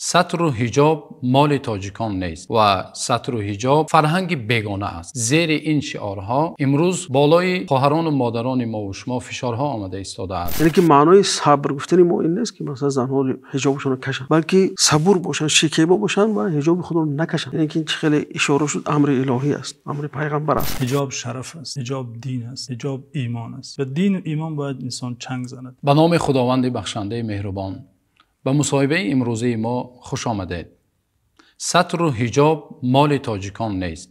Сатру ҳиҷоб моли тоҷикон нест ва сатру ҳиҷоб фарҳанги бегона аст. Зери ин шиорҳо имрӯз болои хоҳарон ва модарони мо ва шумо фишорҳо омада истодааст. Яъне ки маънои сабр гуфтани мо ин нест, ки масалан занҳо ҳиҷобашонро кашанд, балки сабур бошанд, шикебо бошанд ва ҳиҷоби худро накашанд. Яъне ки ин хеле ишора шуд, амри илоҳӣ аст, амри пайғамбар аст. Ҳиҷоб шараф аст, ҳиҷоб дин аст, ҳиҷоб имон аст ва дину имон бояд инсон чанг занад. Ба номи Худованди бахшандаи меҳрубон ба мусоҳибаи имрӯзаи мо хуш омадед. Сатру ҳиҷоб моли тоҷикон нест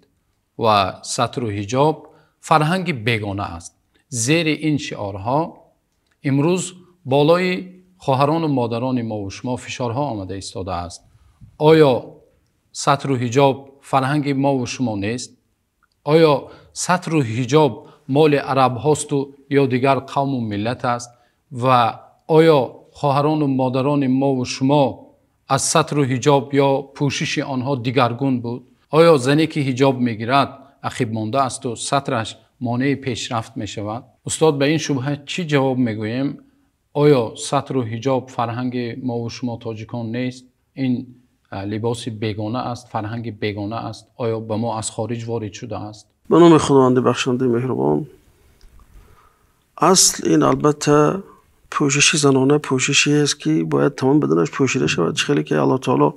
ва сатру ҳиҷоб фарҳанги бегона аст. Зери ин шиорҳо имрӯз болои хоҳарон ва модарони мо ва шумо фишорҳо омада истодааст. Оё сатру ҳиҷоб фарҳанги мо ва шумо нест? Оё сатру ҳиҷоб моли арабҳосту ё дигар қавму миллат аст? Ва оё хоҳарон ва модарони мо ва шумо аз сатру ҳиҷоб ё пӯшиши онҳо дигаргун буд? Оё зане ки ҳиҷоб мегирад ақиб монда аст ва сатраш монеи пешрафт мешавад? Устод, ба ин шубҳа чӣ ҷавоб мегӯем? Оё сатру ҳиҷоб фарҳанги мо ва шумо тоҷикон нест? Ин либоси бегона аст, фарҳанги бегона аст. Оё ба мо аз хориҷ ворид шудааст? Ба номи Худованди бахшандаи меҳрубон. Асл ин албатта пӯшиши занона пӯшишест, ки бояд тамом баданаш пӯшида шавад. Хеле ки Аллоҳ таоло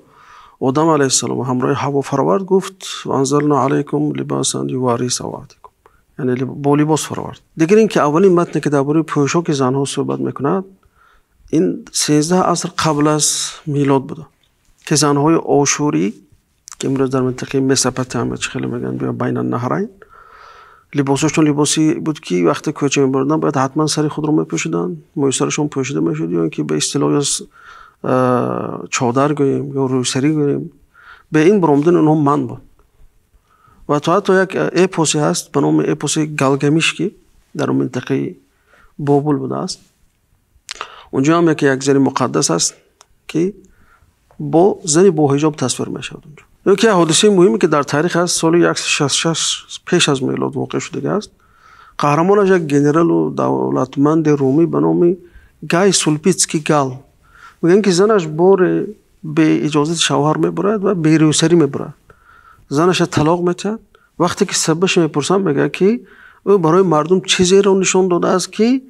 Одам алайҳиссалом ҳамроҳи Ҳаво фаровард, гуфт: «Анзална алайкум либасан ювари саватикум», яъне бо либос фаровард. Дигар ин ки аввалин матне ки дар бораи пӯшоки занҳо суҳбат мекунад, ин 13 аср қабл аз милод буда, ки занҳои ошурӣ, ки имрӯз дар минтақаи Месопотамия чӣ хеле мегӯянд, ё Байнаннаҳрайн, либосашон либосе буд, ки вақте кӯча мебурданд, бояд ҳатман сари худро мепӯшиданд, мӯи сарашон пӯшида мешуд, ё ин ки ба истилоҳ чодар гӯем ё рӯсарӣ гӯем. Бе ин баромадани онҳо манъ буд. Ва то ҳатто як эпосе ҳаст ба номи эпоси Галгамиш, ки дар он минтақаи Бобул будааст. Унҷо ҳам яке як зани муқаддас аст, ки бо зани бо ҳиҷоб тасвир мешавад унҷо. Яке як ҳодисаи муҳиме, ки дар таърих аст, соли 166 пеш аз милод воқеъ шудагӣ аст. Қаҳрамонаш як генералу давлатманди румӣ ба номи Гай Сулпитский Гал. Мегӯянд, ки занаш боре бе иҷозати шавҳар мебурад ва берӯсарӣ мебурад. Занаша талоқ метиҳад. Вақте ки сабабашро мепурсанд, мегӯяд, ки ӯ барои мардум чизеро нишон додааст, ки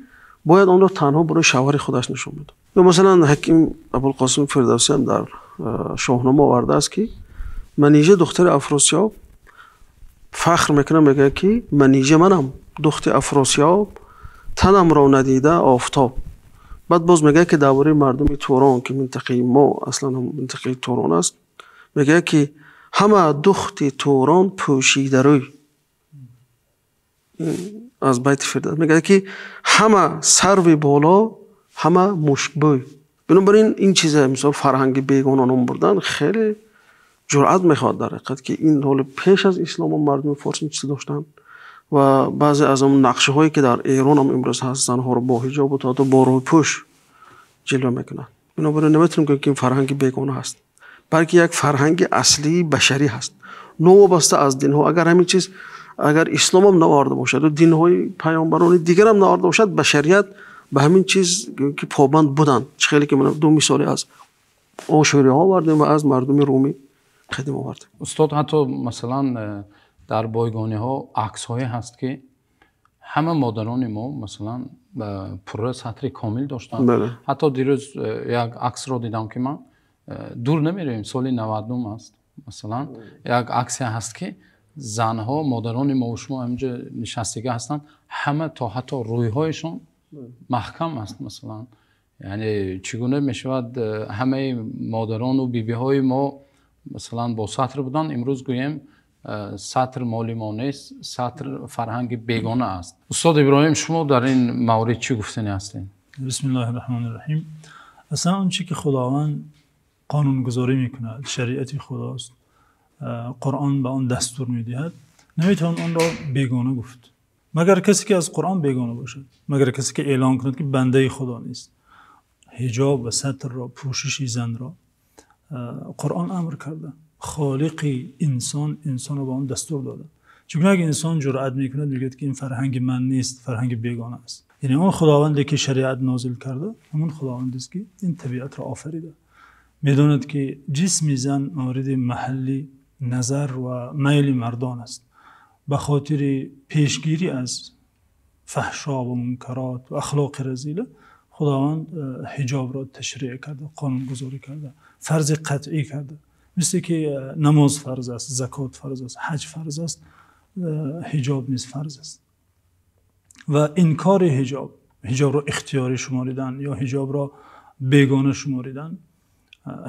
бояд онро танҳо барои шавҳари худаш нишон медод. Ё масалан ҳаким Абулқосим Фирдавсӣ ҳам дар Шоҳнома овардааст, ки Манижа, духтари Афросиёб, фахр мекунад, мегӯяд, ки Манижа манам, духти Афросиёб, танамро надида офтоб. Баъд боз мегӯяд, ки дар бораи мардуми Турон, ки минтақаи мо аслан минтақаи Турон аст, мегӯяд, ки ҳама духти Турон пӯшидарӯй. Аз байти Фирдавс мегӯяд, ки ҳама сарви боло, ҳама мушкбӯй. Бинобар ин ин чиза мисол фарҳанги бегона ном бурдан хеле ҷуръат мехоҳад дар ҳақиқат, ки ин ҳоли пеш аз ислом мардуми форс ин чиз доштанд. Ва баъзе аз он нақшаҳое, ки дар Эрон ҳам имрӯз ҳаст, занҳоро бо ҳиҷобу то ҳатто бо рӯйпӯш ҷилва мекунанд. Бинобар ин наметавонем гӯем, ки ин фарҳанги бегона ҳаст, балки як фарҳанги аслии башарӣ ҳаст, новобаста аз динҳо. Агар ҳамин чиз, агар ислом ҳам наоварда бошад ва динҳои паёмбарони дигар ҳам наоварда бошад, башарият ба ҳамин чиз ки побанд буданд. Чӣ хеле ки ду мисоле аз ошӯриҳо овардем ва аз мардуми румӣ қадим овардем. Устод, ҳатто масалан дар бойгониҳо аксҳое ҳаст, ки ҳама модарони мо масалан пурра сатри комил доштанд. Ҳатто дирӯз як аксро дидам, ки ман дур намеравем, соли 90 аст, масалан як аксе ҳаст, ки занҳо, модарони мо ва шумо ҳаминҷо нишастагӣ ҳастанд, ҳама то ҳатто рӯйҳояшон маҳкам аст. Масалан, яъне чӣ гуна мешавад, ҳамаи модарону бибиҳои мо масалан бо сатр буданд, имрӯз гӯем сатр моли мо нест, сатр фарҳанги бегона аст? Устод Иброҳим, шумо дар ин маврид чӣ гуфтанӣ ҳастед? Бисмиллоҳи раҳмони раҳим. Аслан он чи ки Худованд қонунгузорӣ мекунад, шариати Худост, Қуръон ба он дастур медиҳад, наметавон онро бегона гуфт, магар касе ки аз Қуръон бегона бошад, магар касе ки эълон кунад, ки бандаи Худо нест. Ҳиҷоб ва сатрро, пӯшиши занро Қуръон амр карда. Холиқи инсон инсонро ба он дастур дода. Чун як инсон ҷуръат мекунад, мегӯяд, ки ин фарҳанги ман нест, фарҳанги бегона аст. Яъне он Худованде ки шариат нозил карда, ҳамон Худовандест, ки ин табиатро офарида. Медонад, ки ҷисми зан мавриди маҳалли назар ва майли мардон аст. Ба хотири пешгирӣ аз фаҳшо ва мункарот ва ахлоқи разила Худованд ҳиҷобро ташриъ карда, қонунгузорӣ карда, фарзи қатъӣ карда. Мисли инки намоз фарз аст, закот фарз аст, ҳаҷ фарз аст, ҳиҷоб низ фарз аст. Ва инкори ҳиҷоб, ҳиҷобро ихтиёрӣ шуморидан ё ҳиҷобро бегона шуморидан,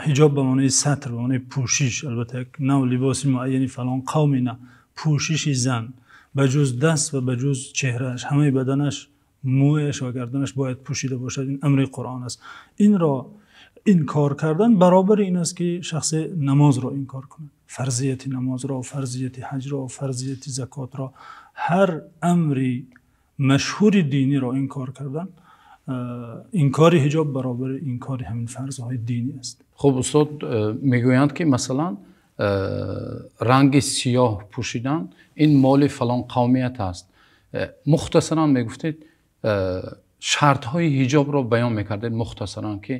ҳиҷоб ба маънои сатр, ба маънои пӯшиш, албатта як навъ либоси муайяни фалон қавме не, пӯшиши зан ба ҷуз даст ва ба ҷуз чеҳрааш, ҳамаи баданаш, мӯяш ва гарданаш бояд пӯшида бошад. Ин амри Қуръон аст. Инро инкор кардан баробари ин аст, ки шахс намозро инкор кунад. Фарзияти намозро, фарзияти ҳаҷро, фарзияти закотро, ҳар амри машҳури динӣ ро инкор кардан, инкори ҳиҷоб баробари инкори ҳамин фарзҳои динӣ аст. Хуб, устод, мегӯянд, ки масалан ранги сиёҳ пӯшидан ин моли фалон қавмият аст. Мухтасаран мегуфтед, шартҳои ҳиҷобро баён мекардед мухтасаран, ки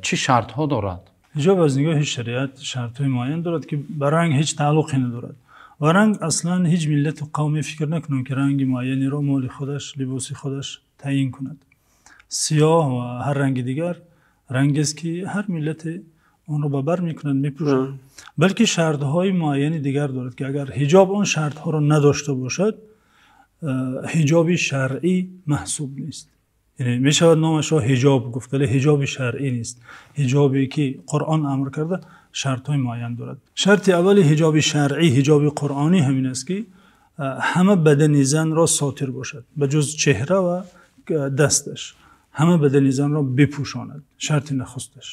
чӣ шартҳо дорад? Ҳиҷоб аз нигоҳи шариат шартҳои муайян дорад, ки ба ранг ҳеҷ тааллуқе надорад. Ва ранг аслан ҳеҷ миллату қавме фикр накунанд, ки ранги муайяне ро моли худаш, либоси худаш таъйин кунад. Сиёҳ ва ҳар ранги дигар рангест, ки ҳар миллате онро ба бар мекунад, мепӯшад. Балки шартҳои муайяни дигар дорад, ки агар ҳиҷоб он шартҳоро надошта бошад, ҳиҷоби шаръӣ маҳсуб нест. Яъне мешавад номашро ҳиҷоб гуфт, вале ҳиҷоби шаръӣ нест. Ҳиҷобе ки Қуръон амр карда, шартҳои муайян дорад. Шарти аввали ҳиҷоби шаръӣ, ҳиҷоби қуръонӣ ҳамин аст, ки ҳама бадани занро сотир бошад, ба ҷуз чеҳра ва дасташ. Ҳама бадани занро бипӯшонад. Шарти нахусташ.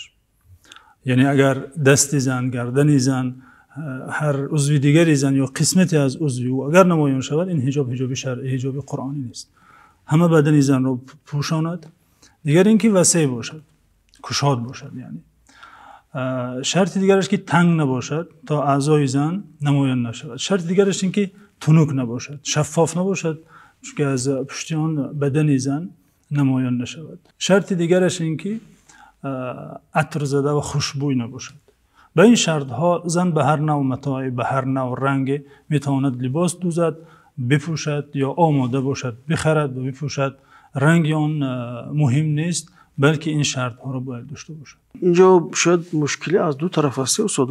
Яъне агар дасти зан, гардани зан, ҳар узви дигари зан ё қисмате аз узви ӯ агар намоён шавад, ин ҳиҷоб ҳиҷоби шаръӣ, ҳиҷоби қуръонӣ нест. Ҳама бадани занро пӯшонад. Дигар инки васеъ бошад, кушод бошад яъне. Шарти дигараш ки танг набошад, то аъзои зан намоён нашавад. Шарти дигараш инки тунук набошад, шаффоф набошад, чунки аз пушти он бадани зан намоён нашавад. Шарти дигараш инки атр зада ва хушбӯй набошад. Ба ин шартҳо зан ба ҳар навъ матоъе, ба ҳар навъ ранге метавонад либос дӯзад, бипӯшад ё омода бошад, бихарад ва бипӯшад. Ранги он муҳим нест, балки ин шартҳоро бояд дошта бошад. Инҷо шояд мушкиле аз ду тараф аст, устод.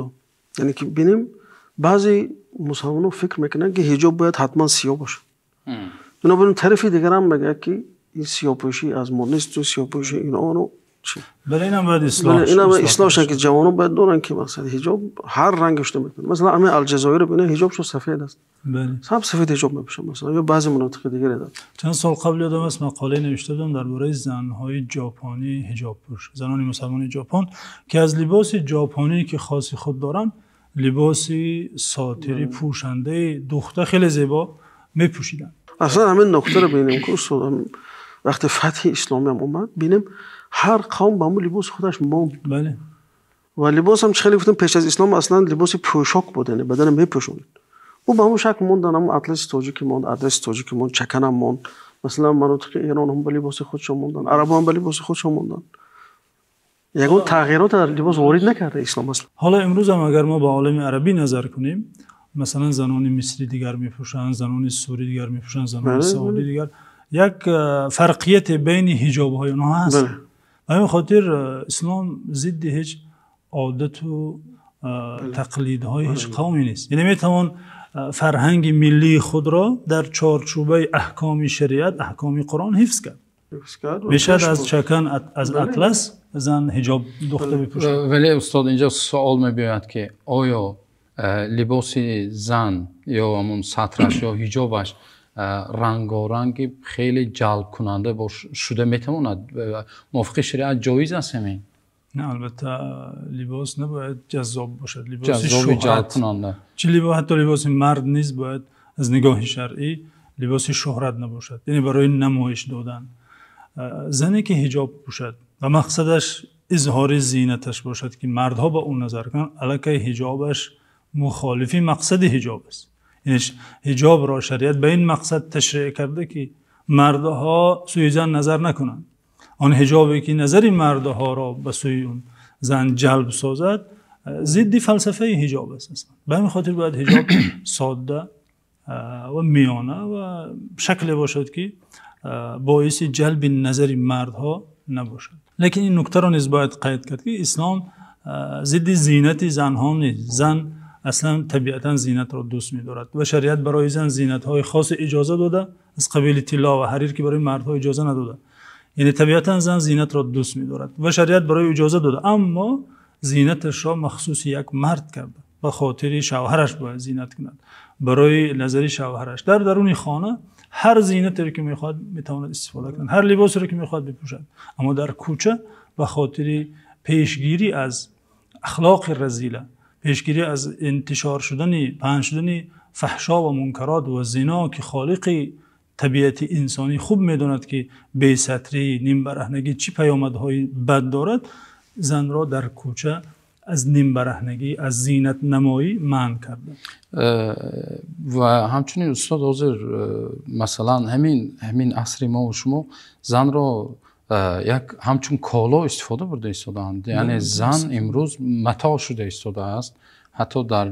Яъне ки бинем, баъзе мусулмонон фикр мекунанд, ки ҳиҷоб бояд ҳатман сиёҳ бошад. Бинобар ин тарафи дигар ҳам мегӯяд, ки ин сиёҳпӯшӣ аз мо нест ва сиёҳпӯшӣ ин он ва чӣ. Бале, инам бояд ислоҳ бале, инам ислоҳ шавад, ки ҷавонон бояд донанд, ки масалан ҳиҷоб ҳар рангаш наметавонад. Масалан ҳамин Алҷазоирро бинед, ҳиҷобашон сафед аст. Бале. Саб сафед ҳиҷоб мепӯшанд масалан, ё баъзе минтақаҳои дигар дорад. Чанд сол қабл ёдам аст, мақолае навишта будам дар бораи занҳои ҷопонӣ ҳиҷобпӯш, занони мусулмони Ҷопон, ки аз либоси ҷопонӣ ки хоси худ доранд, либоси сотирӣ пӯшандаи дӯхта хеле зебо мепӯшиданд. Аслан ҳамин нуктаро бинем, ки устод, вақте фатҳи исломӣ ҳам омад, бинем ҳар қавм ба ҳамон либоси худаш монд. Бале. Ва либос ҳам хеле гуфтем пеш аз ислом аслан либоси пӯшок буд, яъне баданро мепӯшонд. Ӯ ба ҳамон шакл монданд, ҳамон атласи тоҷикӣ монд, адреси тоҷикӣ монд, чакан ҳам монд. Масалан манотиқи Эрон ҳам ба либоси худшон монданд, араб ҳам ба либоси худшон монданд. Ягон тағйирот дар либос ворид накарда ислом аслан. Ҳоло имрӯз ҳам агар мо ба олами арабӣ назар кунем, масалан занони мисрӣ дигар мепӯшанд, занони сурӣ дигар мепӯшанд, занони саудӣ дигар. Як фарқият байни ҳиҷобҳои онҳо ҳаст. Ба ҳамин хотир ислом зидди ҳеҷ одату тақлидҳои ҳеҷ қавме нест. Яъне метавон фарҳанги миллии худро дар чорчӯбаи аҳкоми шариат, аҳкоми Қуръон ҳифз кард. Мешавад аз чакан, аз атлас зан ҳиҷоб дӯхта бипӯшад. Вале устод, инҷо савол меояд, ки оё либоси зан ё ҳамон сатраш ё ҳиҷобаш рангоранги хеле ҷалбкунанда шуда метавонад? Мувофиқи шариат ҷоиз аст ҳамин? Не, албатта либос набояд ҷаззоб бошад. Либоси ҷаззоби ҷалбкунанда. Чӣ либос, ҳатто либоси мард низ бояд аз нигоҳи шаръӣ либоси шӯҳрат набошад, яъне барои намоиш додан. Зане ки ҳиҷоб пӯшад ва мақсадаш изҳори зинаташ бошад, ки мардҳо ба ӯ назар кунанд, аллакай ҳиҷобаш мухолифи мақсади ҳиҷоб аст. Яъне ҳиҷобро шариат ба ин мақсад ташриъ карда, ки мардҳо сӯи зан назар накунанд. Он ҳиҷобе ки назари мардҳоро ба сӯи он зан ҷалб созад, зидди фалсафаи ҳиҷоб аст асло. Ба ҳамин хотир бояд ҳиҷоб сода ва миёна ва шакле бошад, ки боиси ҷалби назари мардҳо набошад. Лекин ин нуктаро низ бояд қайд кард, ки ислом зидди зинати занҳо нест. Зан аслан табиатан зинатро дӯст медорад ва шариат барои зан зинатҳои хосе иҷоза дода, аз қабили тилло ва ҳарир, ки барои мардҳо иҷоза надода. Яъне табиатан зан зинатро дӯст медорад ва шариат барои иҷоза дода, аммо зинаташро махсуси як мард карда, ба хотири шавҳараш бояд зинат кунад, барои назари шавҳараш. Дар даруни хона ҳар зинатеро ки мехоҳад метавонад истифода кунад, ҳар либосеро ки мехоҳад бипӯшад, аммо дар кӯча ба хотири пешгирӣ аз ахлоқи разила, пешгирӣ аз интишор шудани, паҳн шудани фаҳшо ва мункарот ва зино, ки холиқи табиати инсонӣ хуб медонад, ки бесатрӣ, нимбараҳнагӣ чӣ паёмадҳои бад дорад, занро дар кӯча аз нимбараҳнагӣ, аз зинатнамоӣ манъ карда. Ва ҳамчунин устод, ҳозир масалан ҳамин асри мо ва шумо занро як ҳамчун коло истифода бурда истодаанд. Яъне зан имрӯз матоъ шуда истодааст. Ҳатто дар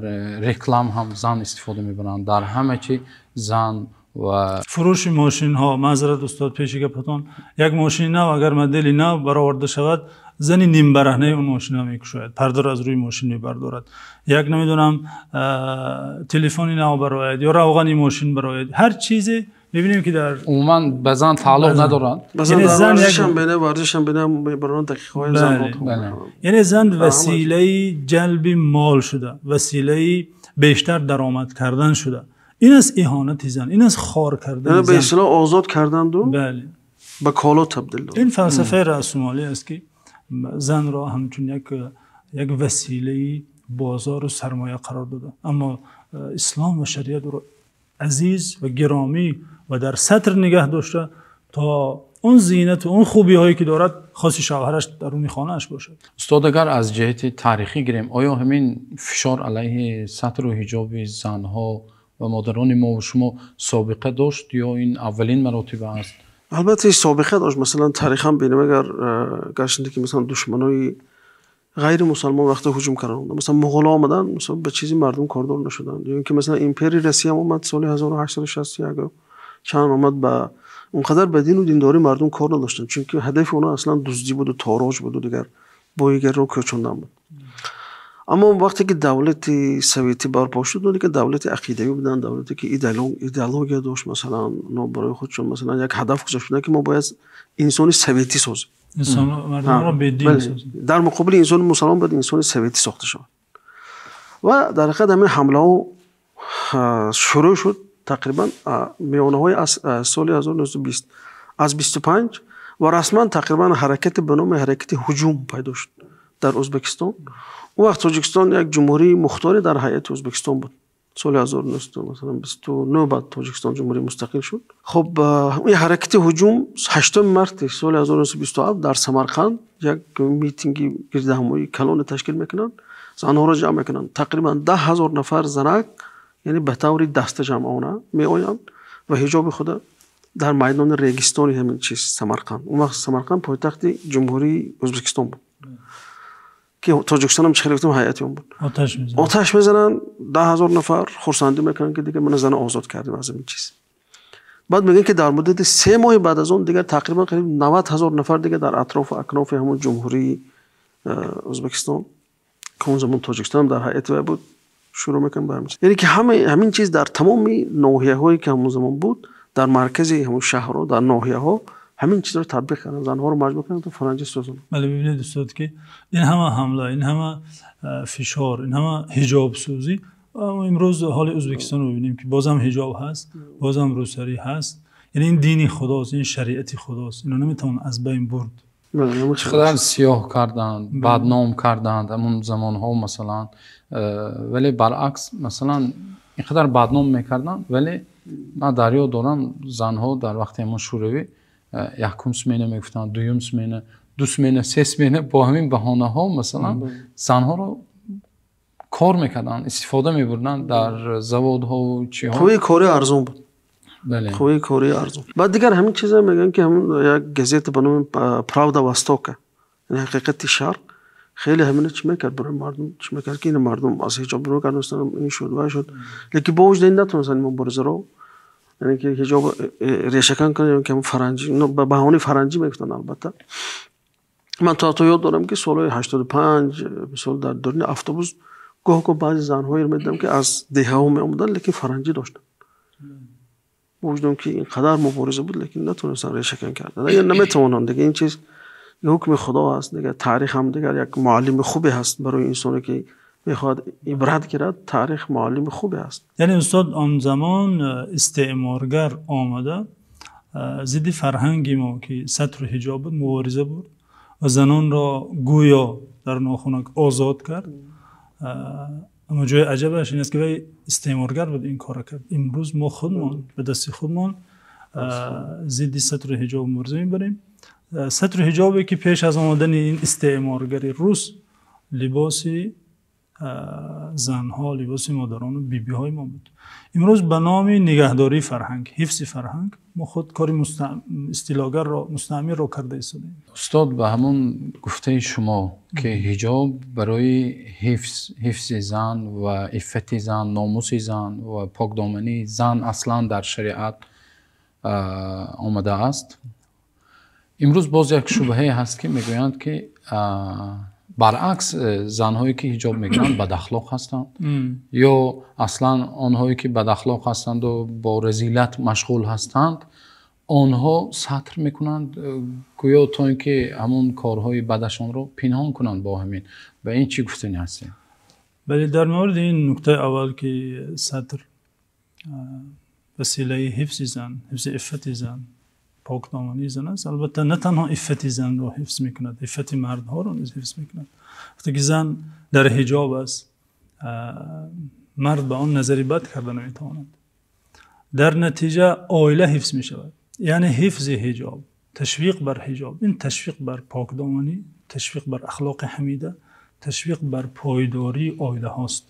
реклам ҳам зан истифода мебаранд, дар ҳама чи зан ва фурӯши мошинҳо. Маъзарат устод, пеши гапатон, як мошини нав агар модели нав бароварда шавад, зани нимбараҳнаи он мошинро мекушояд, пардаро аз рӯи мошин мебардорад. Як намедонам телефони нав барояд ё равғани мошин барояд, ҳар чизе мебинем, ки дар умуман ба зан тааллуқ надоранд. Варзишам бина барон дақиқаҳои зан. Яъне зан василаи ҷалби мол шуда, василаи бештар даромад кардан шуда. Ин аст иҳонати зан, ин аст хор кардани зан. Ба истилоҳ озод карданду ба коло табдил дод. Ин фалсафаи раъсумолӣ аст, ки занро ҳамчун як василаи бозору сармоя қарор дода. Аммо ислом ва шариат ӯро азиз ва гиромӣ ва дар сатр нигаҳ дошта, то он зинат ва он хубиҳое ки дорад хоси шавҳараш даруни хонааш бошад. Устод, агар аз ҷиҳати таърихӣ гирем, оё ҳамин фишор алайҳи сатру ҳиҷоби занҳо ва модарони мо ва шумо собиқа дошт ё ин аввалин маротиба аст? Албатта собиқа дошт. Масалан таърихан бинем, агар гарчанде ки масалан душманои ғайри мусулмон вақте ҳуҷум карданд, масалан муғулҳо омаданд, масалан ба чизи мардум кордор нашуданд. Ё инки масалан империяи Русия ҳам омад соли 1861 чанд омад, ба онқадар ба дину диндории мардум кор надоштанд, чунки ҳадафи онҳо аслан дуздӣ буд ва тороҷ буд ва дигар боигарро кӯчондан буд. Аммо вақте ки давлати советӣ барпо шуд, дигар давлати ақидавӣ буданд, давлате ки идеология дошт. Масалан онҳо барои худшон масалан як ҳадаф гузоштанд, ки мо бояд инсони советӣ созем, мардумро бедин созем. Дар муқобили инсони мусулмон бояд инсони советӣ сохта шавад. Ва дар ҳақиқат ҳамин ҳамлаҳо шурӯъ шуд тақрибан миёнаҳои соли 1920 аз 25 ва расман тақрибан ҳаракати ба номи ҳаракати ҳуҷум пайдо шуд дар Ӯзбекистон. Он вақт Тоҷикистон як ҷумҳурии мухторе дар ҳайати Ӯзбекистон буд. Соли 1929 баъд Тоҷикистон ҷумҳурии мустақил шуд. Хуб, ин ҳаракати ҳуҷум 8 марти соли 1927 дар Самарқанд як митинги гирдиҳамоии калоне ташкил мекунанд, занҳоро ҷамъ мекунанд. Тақрибан 10,000 нафар занак, яъне ба таври дастаҷамъона меоянд ва ҳиҷоби худро дар майдони регистони ҳамин чиз Самарқанд. Он вақт Самарқанд пойтахти ҷумҳурии Ӯзбекистон буд, ки Тоҷикистон ҳам чӣ хеле гуфтам ҳайати он буд. Оташ мезананд, 10,000 нафар хурсандӣ мекунанд, ки дигар ман зан озод кардем аз ин чиз. Баъд мегӯянд, ки дар муддати 3 моҳ баъд аз он дигар тақрибан қариб 90,000 нафар дигар дар атрофу акнофи ҳамон ҷумҳурии Ӯзбекистон, ки он замон Тоҷикистон ҳам дар ҳайати вай буд, шурӯъ мекунанд ба ҳамин чиз. Яъне ки ҳамин чиз дар тамоми ноҳияҳое ки ҳамон замон буд, дар маркази ҳамон шаҳрҳо, дар ноҳияҳо ҳамин чизро татбиқ карданд, занҳоро маҷбур карданд то фалончӣ созанд. Бале, бибинед устод, ки ин ҳама ҳамла, ин ҳама фишор, ин ҳама ҳиҷобсӯзӣ, имрӯз ҳоли Ӯзбекистонро бибинем, ки боз ҳам ҳиҷоб ҳаст, боз ҳам рӯсарӣ ҳаст. Яъне ин дини Худост, ин шариати Худост, инро наметавон аз байн бурд. Чӣ қадар сиёҳ карданд, бадном карданд ҳамон замонҳо масалан, вале баръакс масалан ин қадар бадном мекарданд, вале ман дар ёд дорам занҳо дар вақти ҳамон шӯравӣ якум смена мегуфтанд, дуюм смена, ду смена, се смена, бо ҳамин баҳонаҳо масалан занҳоро кор мекарданд, истифода мебурданд дар заводҳо чиҳо. Қувваи кори арзон буд. Қувваи кори арзон. Баъд дигар ҳамин чиза мегӯянд, ки ҳамин як газета ба номи Правда Востока, яъне ҳақиқати шарқ, Хеле ҳамина чӣ мекард барои мардум, чӣ мекард ки ин мардум аз ҳиҷоб рӯ карданд, ин шуд ва шуд. Лекин бо вуҷуди ин натавонистанд мубориза ро, яъне ки ҳиҷоб решакан кунанд, ё ки фаранҷӣ, ба баҳонаи фаранҷӣ мегуфтанд. Албатта ман то ёд дорам, ки солҳои 85, мисол, дар даруни автобус гоҳ гоҳ баъзе занҳоеро медидам, ки аз деҳаҳо меомаданд, лекин фаранҷӣ доштанд. Бо вуҷуди ки инқадар мубориза буд, лекин натавонистанд решакан кардан, наметавонанд дига. Ин чиз ҳукми Худо аст дигар. Таърих ҳам дигар як муаллими хубе ҳаст барои инсоне, ки мехоҳад ибрат гирад. Таърих муаллими хубе аст. Яъне, устод, он замон истеъморгар омада зидди фарҳанги мо, ки сатру ҳиҷоб буд, мубориза бурд ва занонро гӯё дар нохунак озод кард. Аммо ҷои аҷабаш ин аст, ки вай истеъморгар буд, ин кора кард. Имрӯз мо худмон ба дасти худмон зидди сатру ҳиҷоб мубориза мебарем, сатру ҳиҷобе ки пеш аз омадани ин истеъморгари рус либоси занҳо, либоси модарону бибиҳои мо буд. Имрӯз ба номи нигаҳдории фарҳанг, ҳифзи фарҳанг мо худ кори истилогарро, мустаъмирро карда истодаем. Устод, ба ҳамон гуфтаи шумо, ки ҳиҷоб барои ҳифзи зан ва иффати зан, номуси зан ва покдомании зан аслан дар шариат омадааст, имрӯз боз як шубҳае ҳаст, ки мегӯянд, ки баръакс, занҳое ки ҳиҷоб мекунанд, бадахлоқ ҳастанд, ё аслан онҳое ки бадахлоқ ҳастанду бо разилат машғул ҳастанд, онҳо сатр мекунанд, гӯё то ин ки ҳамон корҳои бадашонро пинҳон кунанд бо ҳамин. Ба ин чӣ гуфтанӣ ҳастем? Бале, дар мавриди ин нуктаи аввал, ки сатр василаи ҳифзи зан, ҳифзи иффати зан, покдомании зан аст, албатта на танҳо иффати занро ҳифз мекунад, иффати мардҳоро низ ҳифз мекунад. Вақте ки зан дар ҳиҷоб аст, мард ба он назари бад карда наметавонад. Дар натиҷа оила ҳифз мешавад. Яъне ҳифзи ҳиҷоб, ташвиқ бар ҳиҷоб, ин ташвиқ бар покдоманӣ, ташвиқ бар ахлоқи ҳамида, ташвиқ бар пойдории оилаҳост.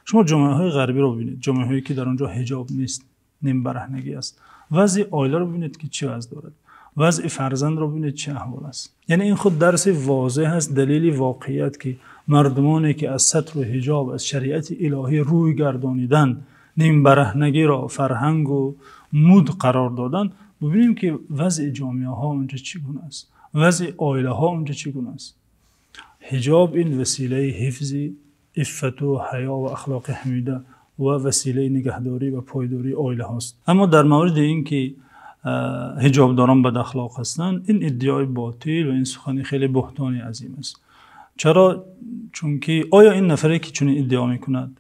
Шумо ҷомеаҳои ғарбиро бибинед, ҷомеаҳое ки дар он ҷо ҳиҷоб нест, нимбараҳнагӣ аст, вазъи оиларо бибинед, ки чӣ вазъ дорад, вазъи фарзандро бибинед, чӣ аҳвол аст. Яъне ин худ дарси возеҳ аст, далели воқеият, ки мардумоне ки аз сатру ҳиҷоб, аз шариати илоҳӣ рӯй гардониданд, нимбараҳнагиро фарҳангу муд қарор доданд, бибинем, ки вазъи ҷомеаҳо онҷо чӣ гуна аст, вазъи оилаҳо онҷо чӣ гуна аст. Ҳиҷоб ин василаи ҳифзи иффату ҳаё ва ахлоқи ҳамида ва василаи нигаҳдорӣ ва пойдории оилаҳост. Аммо дар мавриди ин ки ҳиҷобдорон бадахлоқ ҳастанд, ин иддаои ботил ва ин сухани хеле буҳтони азим аст. Чаро? Чунки оё ин нафаре ки чунин иддао мекунад,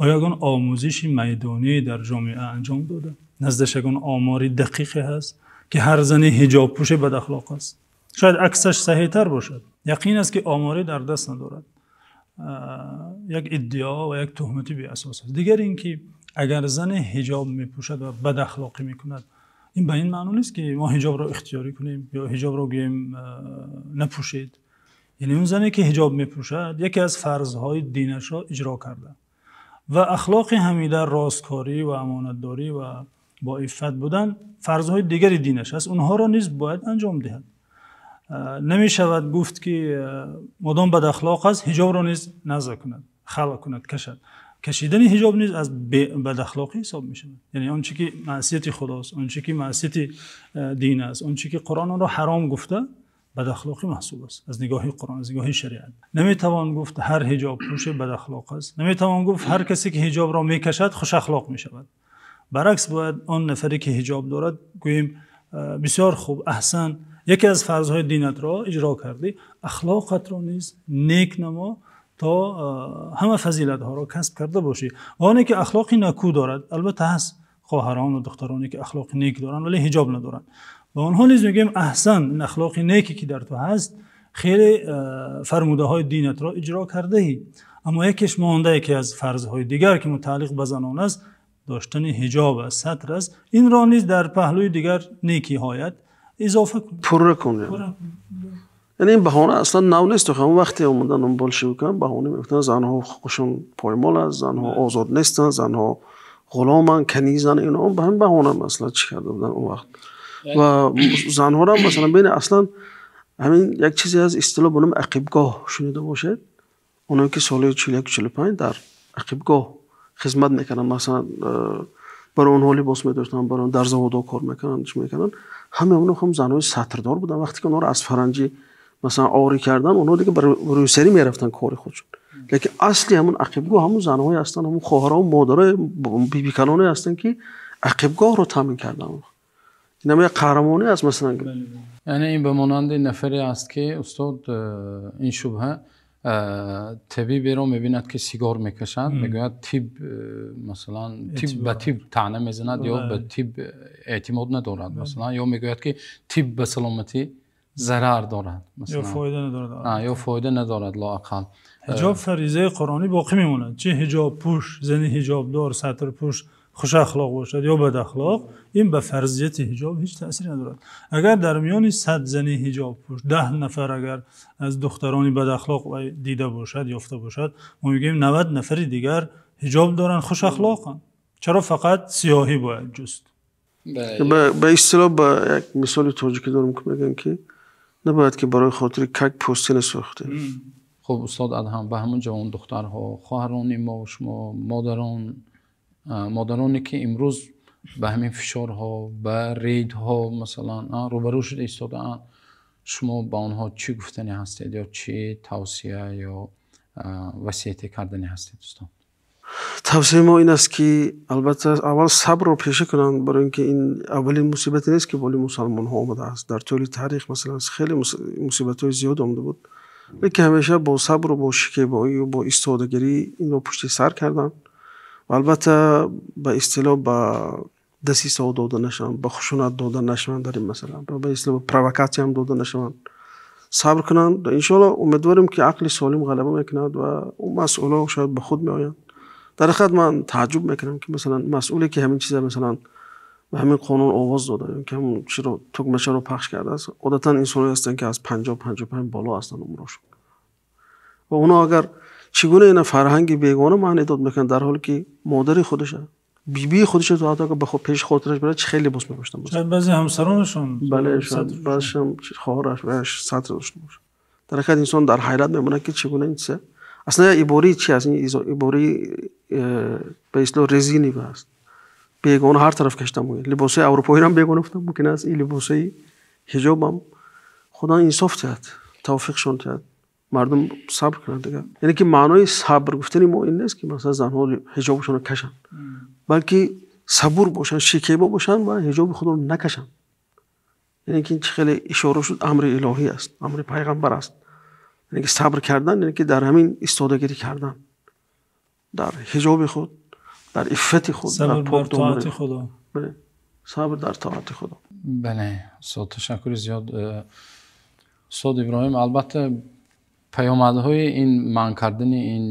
оё ягон омӯзиши майдонӣ дар ҷомеа анҷом дода? Наздаш ягон омори дақиқе ҳаст, ки ҳар зани ҳиҷобпӯше бадахлоқ аст? Шояд аксаш саҳеҳтар бошад. Яқин аст, ки оморе дар даст надорад. Як иддао ва як туҳмати беасос аст. Дигар ин ки агар зане ҳиҷоб мепӯшад ва бадахлоқӣ мекунад, ин ба ин маъно нест, ки мо ҳиҷобро ихтиёрӣ кунем ё ҳиҷобро гӯем напӯшед. Яъне он зане ки ҳиҷоб мепӯшад, яке аз фарзҳои динашро иҷро карда ва ахлоқи ҳамида, росткорӣ ва амонатдорӣ ва бо иффат будан фарзҳои дигари динаш аст, онҳоро низ бояд анҷом диҳад. Намешавад гуфт, ки модом бадахлоқ аст, ҳиҷобро низ наза кунад, халъ кунад, кашад. Кашидани ҳиҷоб низ аз бадахлоқӣ ҳисоб мешавад. Яъне он чи ки маъсияти Худост, он чи ки маъсияти дин аст, он чи ки Қуръон онро ҳаром гуфта, бадахлоқӣ маҳсуб аст аз нигоҳи Қуръон, аз нигоҳи шариат. Наметавон гуфт ҳар ҳиҷобпӯше бадахлоқ аст, наметавон гуфт ҳар касе ки ҳиҷобро мекашад, хушахлоқ мешавад. Баръакс, бояд он нафаре ки ҳиҷоб дорад, гӯем: бисёр хуб, аҳсан, яке аз фарзҳои динатро иҷро кардӣ, ахлоқатро низ нек намо, то ҳама фазилатҳоро касб карда бошӣ. Ва оне ки ахлоқи накӯ дорад, албатта ҳаст хоҳарону духтароне ки ахлоқи нек доранд, вале ҳиҷоб надоранд, ва онҳо низ мегӯем: аҳсан, ин ахлоқи неке ки дар ту ҳаст, хеле фармудаҳои динатро иҷро кардаӣ, аммо якеш монда, яке аз фарзҳои дигар, ки мутааллиқ ба занон аст, доштани ҳиҷоб аст, сатр аст. Инро низ дар паҳлӯи дигар некиҳоят изофа кун. Пурра кун. Яъне ин баҳона аслан нав нест. Ҳамон вақте омадан болшевикан, баҳона мегуфтанд: занҳо ҳуқуқашон поймол аст, занҳо озод нестанд, занҳо ғуломанд, канизанд. Ино ба ҳамин баҳона, масалан, чӣ карда буданд он вақт. Ва занҳоро, масалан, бини, аслан Ҳамин як чизе аз истилоҳ ба номи ақибгоҳ шунида бошед. Онҳое ки соли 41-45 дар ақибгоҳ хизмат мекарданд, масалан, барои онҳо либос медоштанд, барои дар заводҳо кор мекарданд, чӣ мекарданд, ҳамаи онҳо ҳам занҳои сатрдор буданд. Вақте ки онҳоро аз фаранҷӣ масалан орӣ карданд, онҳо дигар ба рӯсарӣ мерафтанд кори худшон. Лекин асли ҳамон ақибгоҳ ҳамон занҳое ҳастанд, ҳамон хоҳарон, модарои бибикалоне ҳастанд, ки ақибгоҳро таъмин карданд. Ин ҳам як қаҳрамонӣ аст, масалан. Яъне ин ба монанди нафаре аст, ки устод, ин шубҳа, табиберо мебинад, ки сигор мекашад, мегӯяд тиб, масалан, тиб ба тиб таъна мезанад ё ба тиб эътимод надорад, масалан, ё мегӯяд, ки тиб ба саломатӣ зарар дорад, ё фоида надорад, ё фоида надорад лоақал. Ҳиҷоб фаризаи қуръонӣ боқӣ мемонад. Чӣ ҳиҷобпӯш, зани ҳиҷобдор, сатрпӯш хушахлоқ бошад ё бадахлоқ, ин ба фарзияти ҳиҷоб ҳеҷ таъсире надорад. Агар дар миёни 100 зани ҳиҷобпӯш 10 нафар агар аз духтарони бадахлоқ дида бошад, ёфта бошад, мо мегӯем 90 нафари дигар ҳиҷоб доранд, хушахлоқанд. Чаро фақат сиёҳӣ бояд ҷуст? Ба истилоҳ ба як мисоли тоҷикӣ дорам, ки мегӯянд, ки набояд ки барои хотири как пӯстина сӯхта. Хуб, устод Адҳам, ба ҳамон ҷавон духтарҳо, хоҳарони мо ва шумо, модарон, модароне ки имрӯз ба ҳамин фишорҳо, ба рейдҳо масалан рӯбарӯ шуда истодаанд, шумо ба онҳо чӣ гуфтанӣ ҳастед ё чӣ тавсия ё васияте карданӣ ҳастед, устод? Тавсияи мо ин аст, ки албатта аввал сабрро пеша кунанд, барои ин ки ин аввалин мусибате нест, ки болои мусалмонҳо омадааст. Дар тӯли таърих масалан хеле мусибатҳои зиёд омада буд, лекин ҳамеша бо сабру бо шикебоӣ бо истодагирӣ инро пушти сар карданд. Ва албатта ба истилоҳ ба дасисаҳо дода нашаванд, ба хушунат дода нашаванд дар ин масъала, ба истилоҳ ба провокатсия ҳам дода нашаванд, сабр кунанд. Иншоаллоҳ умедворем, ки ақли солим ғалаба мекунад ва он масъулҳо шояд ба худ меоянд. Дар ҳақиқат ман тааҷҷуб мекунам, ки масалан масъуле, ки ҳамин чиза масалан ба ҳамин қонун овоз дода, ки ҳамон чиро тугмачаро пахш кардааст, одатан инсонҳое ҳастанд, ки аз 50-55 боло ҳастанд умрашон. Ва онҳо агар чӣ гуна ина фарҳанги бегона маъни дод мекунанд, дар ҳоле ки модари худша, бибии худша то ҳатто ба пеши хотираш барад, чӣ хеле либос мепӯшанд. Шояд баъзе ҳамсаронашон, бале, шояд баъзешам хоҳараш сатр дошта бошад. Дар ҳақиқат инсон дар ҳайрат мемонад, ки чӣ гуна ин чиза аслан як ибораи чи аст? Ин ибораи ба истилоҳ резинӣ аст, бегона ҳар тараф кашида мумкин. Либосҳои аврупоиро ҳам бегона гуфтан мумкин аст, ин либосҳои ҳиҷоб ҳам. Худо инсоф диҳад, тавфиқшон диҳад, мардум сабр кунанд дигар. Яъне ки маънои сабр гуфтани мо ин нест, ки масалан занҳо ҳиҷобшонро кашанд, балки сабур бошанд, шикебо бошанд ва ҳиҷоби худро накашанд. Яъне ки чӣ хеле ишора шуд, амри илоҳӣ аст, амри пайғамбар аст. Яъне ки сабр кардан, яъне ки дар ҳамин истодагирӣ кардан, дар ҳиҷоби худ, дар иффати худ, сабр дар тоати Худо. Бале, сабр дар тоати Худо. Бале, устод, ташаккури зиёд. Устод Иброҳим, албатта паёмадҳои ин манъ кардани ин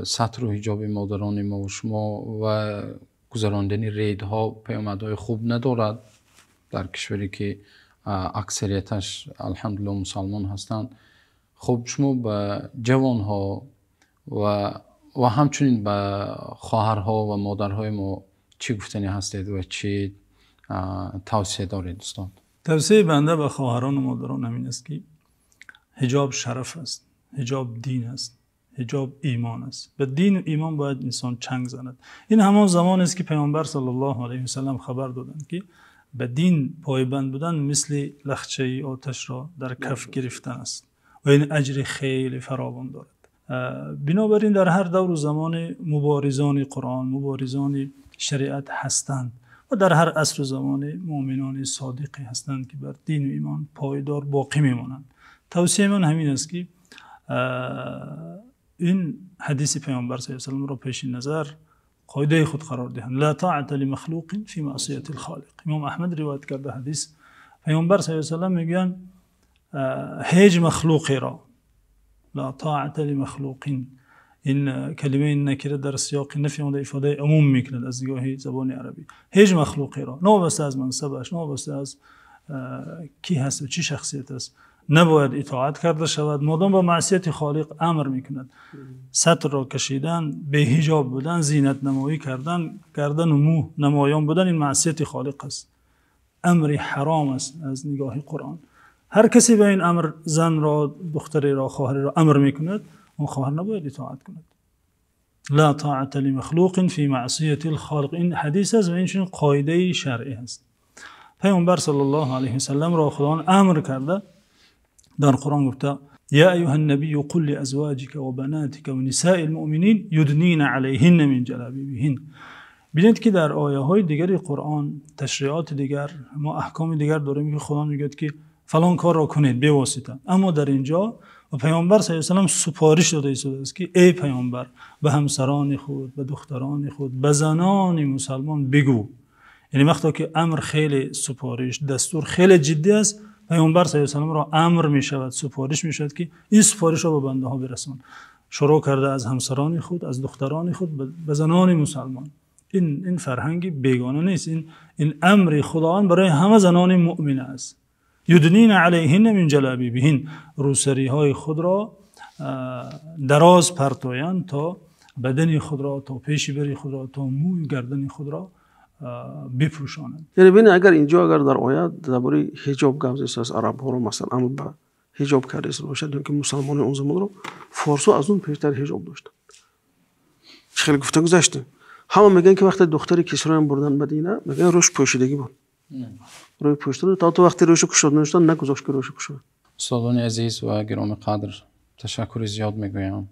сатру ҳиҷоби модарони мо ва шумо ва гузарондани рейдҳо паёмадҳои хуб надорад дар кишваре, ки аксарияташ алҳамдулиллоҳ мусалмон ҳастанд. Хуб, шумо ба ҷавонҳо ва ҳамчунин ба хоҳарҳо ва модарҳои мо чӣ гуфтанӣ ҳастед ва чӣ тавсия доред, устод? Тавсияи банда ба хоҳарон ва модарон ҳамин аст, ки ҳиҷоб шараф аст, ҳиҷоб дин аст, ҳиҷоб имон аст. Ба дину имон бояд инсон чанг занад. Ин ҳамон замонест, ки Паёмбар саллаллоҳу алайҳи васаллам хабар доданд, ки ба дин пойбанд будан мисли лахчаи оташро дар каф гирифтан аст ва ин аҷри хеле фаровон дорад. Бинобар ин дар ҳар давру замоне муборизони Қуръон, муборизони шариат ҳастанд ва дар ҳар асру замоне муъминони содиқе ҳастанд, ки бар дину имон пойдор боқӣ мемонанд. Тавсияи ман ҳамин аст, ки ин ҳадиси Паёмбар саллаллоҳу алайҳи васалламро пеши назар қоидаи худ қарор диҳанд. Ла тоата лимахлуқин фи маъсияти лхолиқ. Имом Аҳмад ривоят карда ҳадис, Паёмбар саллаллоҳу алайҳи васаллам мегӯянд, ҳеҷ махлуқеро, ла тоата лимахлуқин, ин калимаи накира дар сиёқи нафи омада ифодаи умум мекунад аз нигоҳи забони арабӣ. Ҳеҷ махлуқеро, новобаста аз мансабаш, новобаста аз кӣ ҳаст ва чӣ шахсият аст, набояд итоат карда шавад, модом ба маъсияти холиқ амр мекунад. Сатрро кашидан, беҳиҷоб будан, зинатнамоӣ кардан, гардану мӯ намоён будан, ин маъсияти холиқ аст, амри ҳаром аст аз нигоҳи Қуръон. Ҳар касе ба ин амр занро, духтареро, хоҳареро амр мекунад, он хоҳар набояд итоат кунад. Ла тоата лимахлуқин фи маъсияти л-холиқ. Ин ҳадис аст ва ин чунин қоидаи шаръӣ аст. Паёмбар саллаллоҳу алайҳи васаллам ро Худованд амр карда дар Қуръон гуфта: يا أيها النبي قل لأزواجك وبناتك ونساء المؤمنين يدنين عليهن من جلابيبهن. Бинед ки дар ояҳои дигари Қуръон, ташриъоти дигар, мо аҳкоми дигар дорем ки Худо мегӯяд ки фалон корро кунед бевосита. Аммо дар инҷо ва Паёмбар саллаллоҳу алайҳи васаллам супориш дода истодааст ки эй Паёмбар, ба ҳамсарони худ, ба духтарони худ, ба занони мусалмон бигӯ. Яъне вақте ки амр хеле супориш, дастур хеле ҷиддӣ аст, Паёмбар саллаллоҳу алайҳи васалламро амр мешавад, супориш мешавад ки ин супоришро ба бандаҳо бирасон. Шурӯъ карда аз ҳамсарони худ, аз духтарони худ, ба занони мусалмон. Ин фарҳанги бегона нест. Ин амри Худованд барои ҳама занони муъмина аст. Юднина алайҳинна мин ҷалабибиҳин, рӯсариҳои худро дароз партоянд то бадани худро, то пеши бари худро, то мӯи гардани худро бипӯшонанд. Яъне бинед, агар инҷо агар дар оят дар бораи ҳиҷоб гап зада аст, арабҳоро масалан амр ба ҳиҷоб карда истода бошад, ё ки мусалмонони он замонро, форсҳо аз он пештар ҳиҷоб доштанд. Чӣ хеле гуфта гузаштем, ҳама мегӯянд ки вақте духтари Кисроям бурдан Мадина, мегӯянд рӯш пӯшидагӣ буд, рӯи пӯшида то вақте рӯши кушода нашудан нагузошт ки рӯши кушода. Устодони азиз ва гиромӣ қадр, ташаккури зиёд мегӯям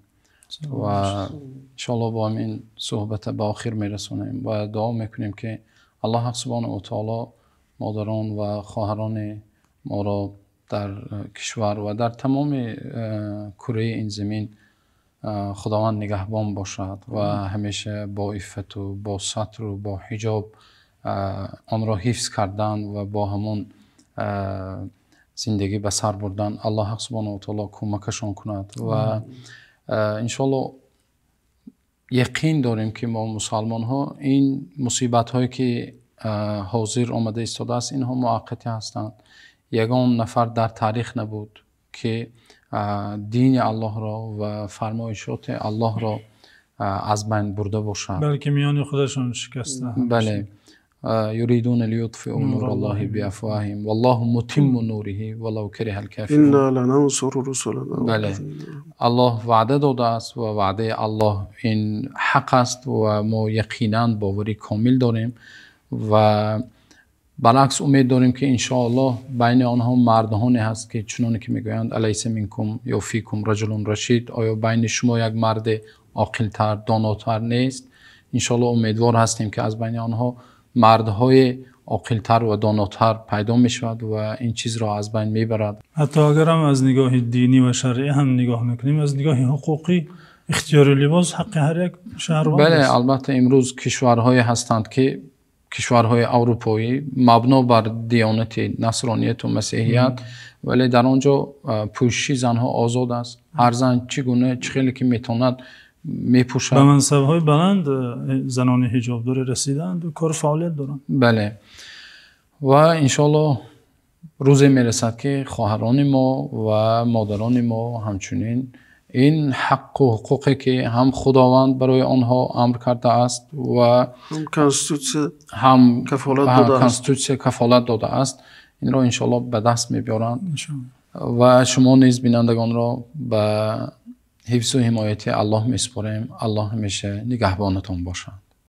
ва иншоаллоҳ бо ҳамин суҳбата ба охир мерасонем ва дуо мекунем ки Аллоҳ субҳонаҳу ва таоло модарон ва хоҳарони моро дар кишвар ва дар тамоми кураи ин замин Худованд нигаҳбон бошад ва ҳамеша бо иффату бо сатру бо ҳиҷоб онро ҳифз кардан ва бо ҳамон зиндагӣ ба сар бурдан Аллоҳ субҳонаҳу ва таоло кӯмакашон кунад ва иншоаллоҳ яқин дорем ки мо мусалмонҳо ин мусибатҳое ки ҳозир омада истодааст, инҳо муваққатӣ ҳастанд. Ягон нафар дар таърих набуд ки дини Аллоҳро ва фармоишоти Аллоҳро аз байн бурда бошад, балки миёни худашон шикаста. Бале, юридуна лиютфиу нураллоҳи биафвоҳиҳим валлоҳу мутимму нуриҳи валав кариҳал кофирун. Инна ланансуру русулана. Бале, Аллоҳ ваъда додааст ва ваъдаи Аллоҳ ин ҳақ аст ва мо яқинан бовари комил дорем ва баръакс умед дорем ки иншоаллоҳ байни онҳо мардҳоне ҳаст ки чуноне ки мегӯянд: алайса минкум ё фикум раҷулун рашид, оё байни шумо як марде оқилтар, донотар нест? Иншоаллоҳ умедвор ҳастем ки аз байни онҳо мардҳои оқилтар ва донотар пайдо мешавад ва ин чизро аз байн мебарад. Ҳатто агар ҳам аз нигоҳи динӣ ва шаръӣ ҳам нигоҳ мекунем, аз нигоҳи ҳуқуқӣ ихтиёри либос ҳаққи ҳар як шаҳрванд Бале, аст. Албатта, имрӯз кишварҳое ҳастанд ки кишварҳои аврупоӣ мабно бар диёнати насронияту масеҳият, вале дар он ҷо пӯшиши занҳо озод аст. Ҳар зан чӣ гуна, чӣ хеле ки метавонад, мепӯшад. Ба мансабҳои баланд занони ҳиҷобдорӣ расидаанд, кор фаъолият доранд. Бале, ва иншоаллоҳ рӯзе мерасад ки хоҳарони мо ва модарони мо ҳамчунин ин ҳаққу ҳуқуқе ки ҳам Худованд барои онҳо амр кардааст ва ҳам конститутсия ҳам кафолат додааст. Конститутсия кафолат додааст, инро иншоаллоҳ ба даст мебиёранд. Иншоаллоҳ. Ва шумо низ бинандагонро ба ҳифзу ҳимояти Аллоҳ месупорем. Аллоҳ ҳамеша нигаҳбонатон бошад.